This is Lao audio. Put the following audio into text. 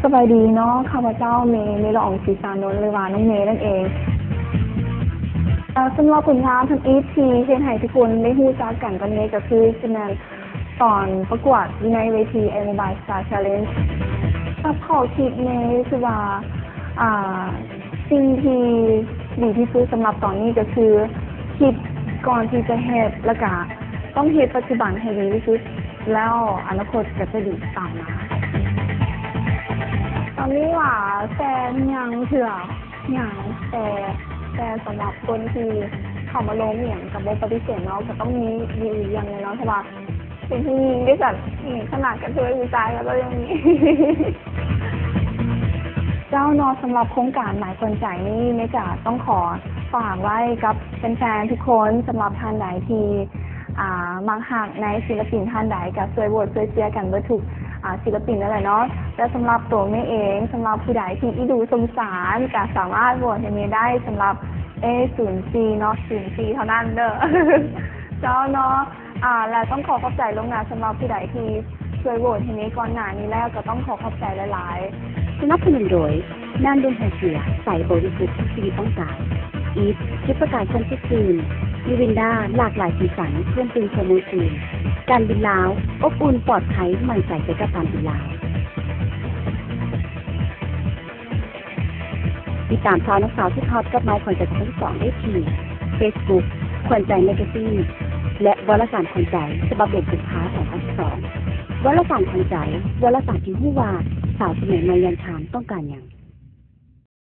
ສະບາຍດີເນາະ ຂ້າພະເຈົ້າເມ ເມລະອອງ ສີສານົນ ຫຼືວ່ານ້ອງເມນັ້ນເອງ. ເອີ ສຳລັບຜົນງານທຳອິດທີ່ເຮັດໃຫ້ທຸກຄົນໄດ້ຮູ້ຈັກກັນກັບເມກໍຄື ຊິແມ່ນຕອນປະກວດຢູ່ໃນເວທີ Air Mobile Star Challenge. ສຳລັບຂໍ້ຄິດເມ ຄືວ່າ ອ່າ ສິ່ງທີ່ດີທີ່ສຸດສຳລັບຕອນນີ້ກໍຄື ຄິດກ່ອນທີ່ຈະເຮັດ ແລ້ວກະຕ້ອງເຮັດປັດຈຸບັນໃຫ້ດີທີ່ສຸດ ແລ້ວອະນາຄົດກໍຈະດີຕາມມາ. ຕອນນີ້ຫວາ ແຕ່ຍັງເທື່ອ ຍັງ ແຕ່ ແຕ່ສຳລັບຄົນທີ່ເຂົ້າມາລົງອີ່ຫຍັງກໍບໍ່ປະຕິເສດເນາະ ກໍຕ້ອງມີ ມີອີກຢ່າງແນ່ນອນ ເພາະວ່າ ເປັນຜູ້ຍິງເດ້ຊັ້ນ ຂະໜາດກະເທີຍຜູ້ຊາຍກໍຕ້ອງມີ. ເຈົ້າເນາະ ສຳລັບໂຄງການໝາຍຂວັນໃຈນີ້ ເມກະຕ້ອງຂໍຝາກໄວ້ກັບແຟນໆທຸກຄົນ ສຳລັບທ່ານໃດທີ່ ອ່າ ມັກຮັກໃນສິລະປິນທ່ານໃດ ກະຊ່ວຍໂຫວດຊ່ວຍເຊຍກັນເບິດທຸກ ອ່າ ສິລະປິນນັ້ນແຫຼະເນາະ. ແຕ່ສຳລັບໂຕເມເອງ ສຳລັບຜູ້ໃດທີ່ອີດູສົງສານ ກະສາມາດໂຫວດໃຫ້ເມໄດ້ ສຳລັບ ເອ ສູນສີ່ເນາະ ສູນສີ່ເທົ່ານັ້ນເດີ ເຈົ້າເນາະ. ອ່າ ແລະ ຕ້ອງຂໍຂອບໃຈລ່ວງໜ້າສຳລັບຜູ້ໃດທີ່ຊ່ວຍໂຫວດໃຫ້ເມກ່ອນໜ້ານີ້ແລ້ວ ກໍຕ້ອງຂໍຂອບໃຈຫຼາຍໆ. ສະໜັບສະໜູນໂດຍ ນ້ຳດື່ມຫົວເສືອ ໃສບໍລິສຸດ ທຸກຊີວິດຕ້ອງການ ອີຟ ຈຸດປະກາຍຄວາມສົດຊື່ນ ມີວິນດາ ຫຼາກຫຼາຍສີສັນ ເພີ່ມຕື່ມຊົ່ວໂມງຄືນ ການບິນລາວ ອົບອຸ່ນ ປອດໄພ ໝັ້ນໃຈໃສ່ກັບການບິນລາວ. ຕິດຕາມຂ່າວນັກສາວສຸດຮອດກັບໄມຂວັນໃຈສອງພັນຊາວສອງ ໄດ້ທີ່ Facebook ຂວັນໃຈແມກາຊີນ ແລະ ວາລະສານຂວັນໃຈ ສະບັບເດືອນກຸມພາ ສອງພັນຊາວສອງ. ວາລະສານຂວັນໃຈ ວາລະສານທີ່ຮູ້ວ່າສາວສະໄໝໃໝ່ຢ່າງທ່ານຕ້ອງການຫຍັງ.